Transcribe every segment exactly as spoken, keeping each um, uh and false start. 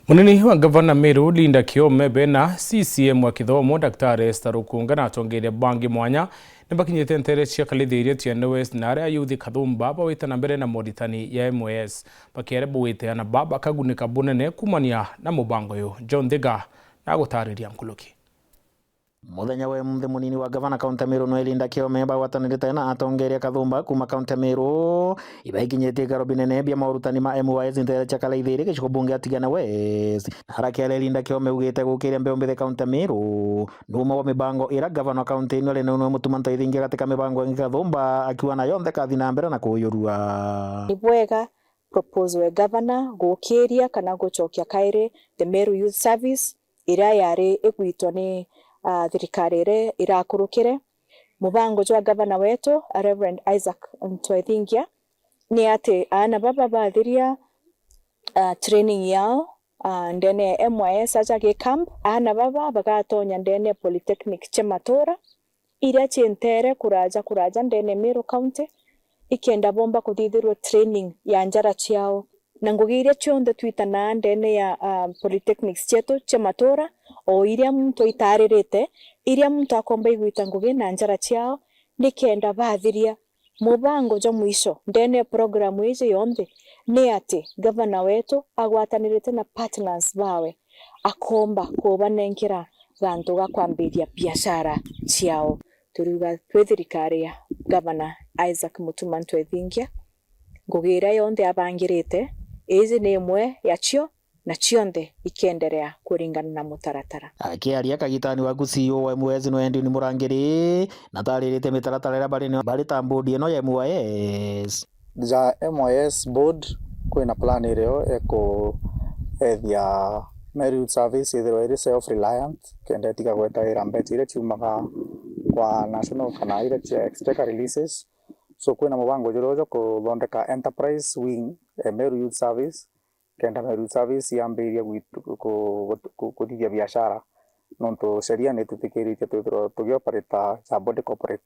Munini wa gavana Meru Linda Kiome bena C C M wa kithomo Daktari Esther Rukunga na atongeria bangi mwanya nibakinyite ntere cia Kalithiiria Tiende West na aria ayuthi Kathumba bawite na mbere na moritani ya M Y S bakiaria bugwite ana ba bakagunika bunene kumania na mubango uyu. John Thiga na agutariria nkuruki. Muthenya wa emuthi, munini wa gavana kaunti ya Meru nwe Linda Kiome bagwatanirite na atongeria Kathumba kuma kaunti ya Meru ibaikinyitie ikaro binene bia maurutani ma M Y S ntere cia Kalaithiiri gicigo bunge ya Tigania West. Na arakiaria Linda Kiome ugite gukiria mbeu mbithi kaunti ya Meru ni umwe wa mibango ira gavana wa kaunti ino ari nayo nwe Mutuma M'Ethingia gatika mibango ingi Kathumba akiuga na yonthe kathi na mbere na kuyurua. Ni bwega proposal ya gavana gukiria kana gucokia kairi the Meru Youth Service iria yari igwitwa ni, ah, thirikari iria irakurukire. Mubango jwa gavana wetu, ah, Reverend Isaac M'Ethingia, ni ati aana baba bathiria, ah, training yao, ah, ndene ya M Y S aja gi camp, aana baba bagatonya ndene ya polytechnic cia matura, iria cientere kuraja kuraja ndene ya Meru County, ikenda bomba kuthithirwa training ya njara ciao. Na ngugi iria cionthe twitanaa ndene ya, ah, polytechnics cietu cia matura, o iria muntu aitaririte, iria muntu akomba igwita ngugi na njara ciao, nikenda bathiria. Mubango jwa mwisho ndene ya programu iji yonthe ni ati gavana wetu agwatanirite na partners bawe akomba kubanenkera gantu ga kwambiria biashara ciao. Turiuga twi thirikari ya gavana Isaac Mutuma M'Ethingia, ngugi iria yonthe abangirite, iji ni imwe ya cio, na cionthe ikienderea kuringana na mutaratara. Akiaria kagitani waku C E O wa M Y S nwe Edwin Murangiri, na taririte mitaratara iria bari nayo bari ta board ino ya M Y S. Ja M Y S board, kwina plan irio ekuethia Meru Youth Service ithirwa iri self reliant, kenda itiga gweta wira mbeca iria ciumaga kwa national kana iria cia exchequer releases. So kwina mubango juria jwa kuthondeka enterprise wing e Meru Youth Service, kenda Meru Service yambiria gwit-, ku-, ku-, ku-, kuthithia biashara, nontu sheria ni itutikiritie twithirwa tugioperate ja body corporate.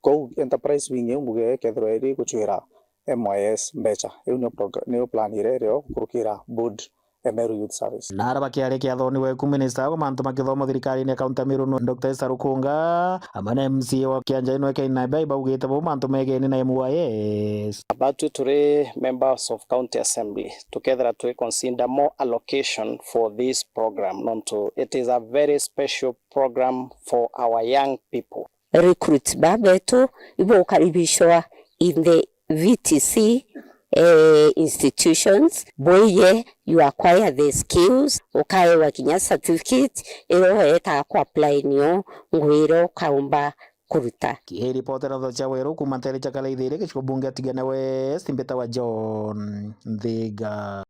Kou enterprise wing iu mbuge ikethirwa iri gucwira M Y S mbeca. Iu niyo progr-, niyo plan iria irio gukurukira board e Meru Youth Service. Na aria bakiaria kiathoni weku, minister wa mantu ma kithomo thirikarine ya kaunti ya Meru nwe Doctor Esther Rukunga, amwe na M C A wa kianja ino kia Inaibai baugite bo mantu megeni na M Y S. Batwi turi members of county assembly, tukethira twi consider more allocation for this program, nontu it is a very special program for our young people. Recruit ba betu ibukaribishwa in the V T C, eh, institutions, bweye you acquire the skills, ukaewa kinya certificate, iria uetaa ku apply nio ngugi iria ukaumba kuruta. Kiripotera Thocha Weru kuma ntere cia Kalaithiiri, gicigo bunge ya Tigania West, mbitawa John Nthiga.